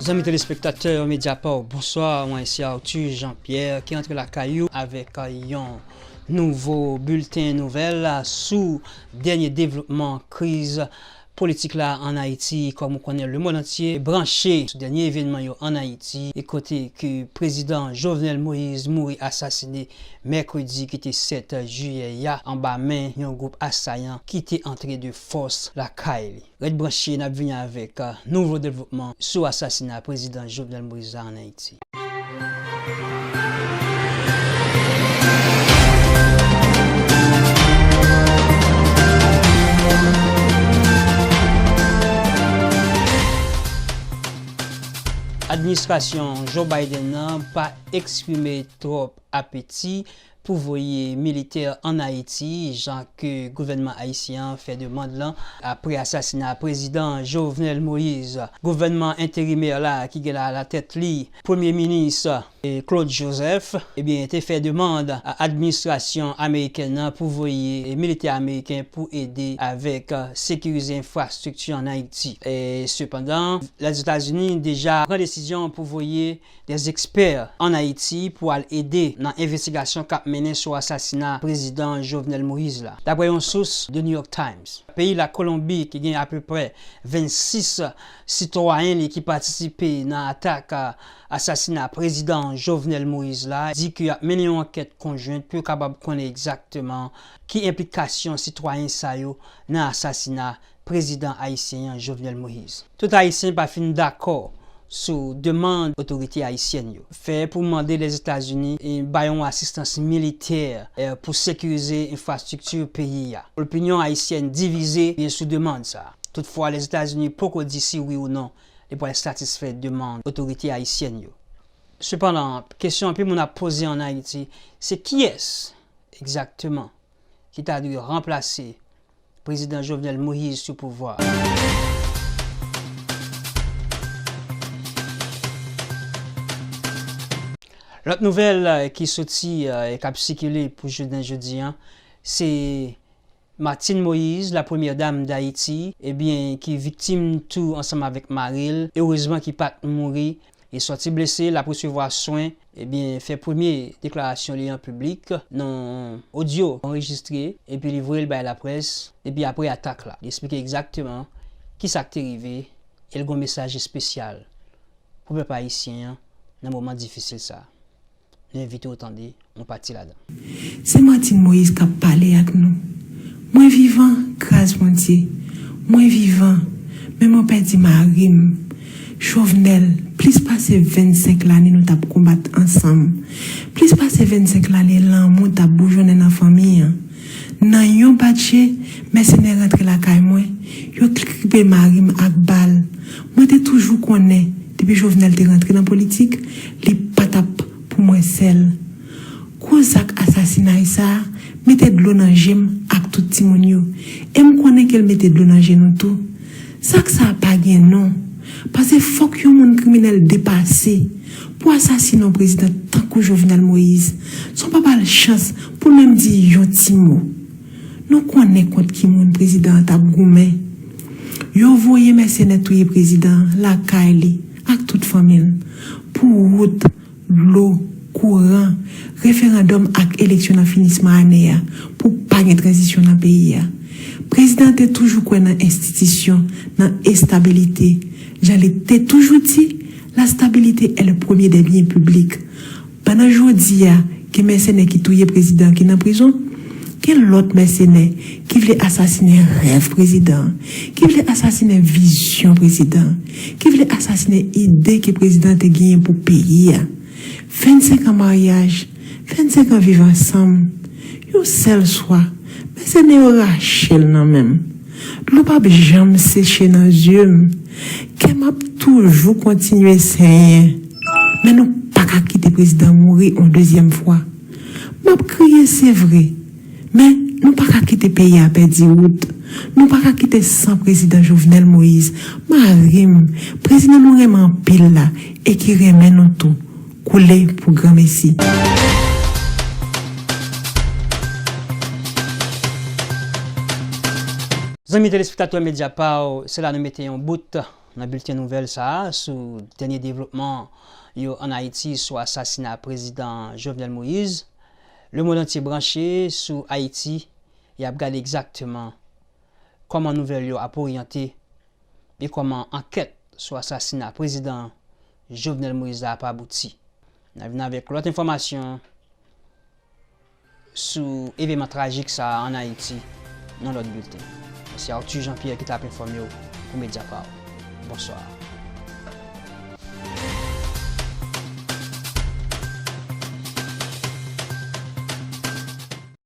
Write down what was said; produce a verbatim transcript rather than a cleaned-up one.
Zanmi telespektatè Mediapart, bonswa. Mwen se Arthur Jean-Pierre ki antre lakay ou avèk yon nouvo bilten nouvèl sou dènye devlopman kriz politik la ann Ayiti. Kòm ou konnen, lemonn antye branche sou dènye evènman yo ann Ayiti, e kote ke prezidan Jovenel Moïse mouri asasine mèkredi ki te sèt jiyè a anba men yon gwoup asayan ki te antre de fòs lakay li. Ret branche, n ap vini avèk, euh, nouvo devlopman sou asasina prezidan Jovenel Moïse la ann Ayiti. Administrasyon Joe Biden nan pa eksprime twòp apeti pou voye militè ann Ayiti, jan ke gouvènman ayisyen an fè demann lan apre asasina prezidan Jovenel Moïse. Gouvènman enterimè la ki gen la, alatèt li, premye minis, eh, Claude Joseph, ebyen, te fè demann a administrasyon amerikèn nan pou voye, eh, militè ameriken pou ede avèk, eh, sekirize enfrastrikti ann Ayiti. E sepandan, Lèzetazini deja pran desizyon pou voye des ekspè ann Ayiti pou al ede nan envestigasyon k ap mennen sou asasina prezidan Jovenel Moïse la. Daprè yon sous The New York Times, peyi Lakolonbi ki gen apeprè vennsis sitwayen li ki patisipe nan atak, a, asasina prezidan Jovenel Moïse la, di ke y ap mennen yon ankèt konjwent pou yo kapab konnen egzakteman ki enplikasyon sitwayen sa yo nan asasina prezidan ayisyen an, Jovenel Moïse. Tout Ayisyen pa fin dakò sou demann otorite ayisyèn yo fè pou mande Lèzetazini, e, bay yon asistans militè, e, pou sekirize enfrastrikti peyi a. Lopinyon ayisyèn divize byen sou demann sa a. Toutfwa, Lèzetazini poko di si wi ou non li pral satisfè demann otorite ayisyèn yo. Sepandan, kesyon anpil moun ap poze ann Ayiti, se kiyès egzakteman ki ta dwe ranplase prezidan Jovenel Moïse sou pouvwa a? Lòt nouvèl, eh, ki soti, eh, e k ap sikile pou jounen jodi a, se Martine Moïse, la première dame d'Haïti, ebyen, ki viktim tou ansanm avèk mari l, erezman ki pa t mouri, e sòti blese, l ap resevwa swen, ebyen, fè premye deklarasyon li an piblik nan odyo anrejistre, epi li voye l bay laprès, depi apre atak la. Li eksplike egzakteman kisa k te rive, e l gen yon mesaj espesyal pou pèp ayisyen an nan moman difisil sa a. Nou envite w tande yon pati ladan. Se Martine Moïse k ap pale ak nou. Mwen vivan, gras Bondye. Mwen vivan, men mwen pèdi mari m. Jovenel, plis pase vennsenk lane nou t ap konbat ansanm. Plis pase vennsenk lane lanmou t ap boujonnen nan fanmi an. Nan yon bat je, mèsenè rantre lakay mwen, yo kripe mari m ak bal. Mwen te toujou konnen, depi Jovenel te rantre nan politik, li pa t ap pou mwen sèl. Gwo zak asasinay sa a mete dlo nan je m ak tout timoun yo, e m konnen ke l mete dlo nan je nou tou. Zak sa a pa gen non, paske fòk yon moun kriminèl depase pou asasinen yon prezidan tankou Jovenel Moïse, san w pa ba l chans pou l menm di yon ti mo. Nou konnen kont ki moun prezidan an t ap goumen. Yo voye mèsenè touye prezidan an lakay li ak tout fanmi l pou wout, dlo, kouran, referandòm ak eleksyon nan finisman ane a pou pa gen tranzisyon nan peyi a. Prezidan an te toujou kwè nan enstitisyon, nan estabilite. Jan li te toujou di, la stabilité est le premier des biens publics. Pandan jodi a, gen mèsenè ki touye prezidan ki nan prizon, gen lòt mèsenè ki vle asasinen rèv prezidan, ki vle asasinen vizyon prezidan, ki vle asasinen ide ke prezidan te genyen pou peyi a. Vennsenk an maryaj, vennsenk an viv ansanm, yon sèl swa, mèsenè yo rache l nan men m. Dlo p ap janm seche nan zye m. Kè m ap toujou kontinye senyen. Men nou pa ka kite prezidan mouri yon dezyèm fwa. M ap kriye, se vre. Men nou pa ka kite peyi a pèdi wout. Nou pa ka kite san prezidan Jovenel Moïse, mari m, prezidan nou renmen anpil la, e ki renmen nou tou, koule pou granmesi. Zanmi telespektatè Mediapart, se la nou mete yon bout Nan bilten nouvèl sa a sou dènye devlopman yo ann Ayiti sou asasina prezidan Jovenel Moïse, lemonn antye branche sou Ayiti, y ap gade egzakteman kòman nouvèl yo ap oryante e kòman ankèt sou asasina prezidan Jovenel Moïse la ap abouti. N a vin avèk lòt enfòmasyon sou evènman trajik sa a ann Ayiti nan lòt bilten. Se Arthur Jean-Pierre ki t ap enfòme w pou Mediapart. Bonswa.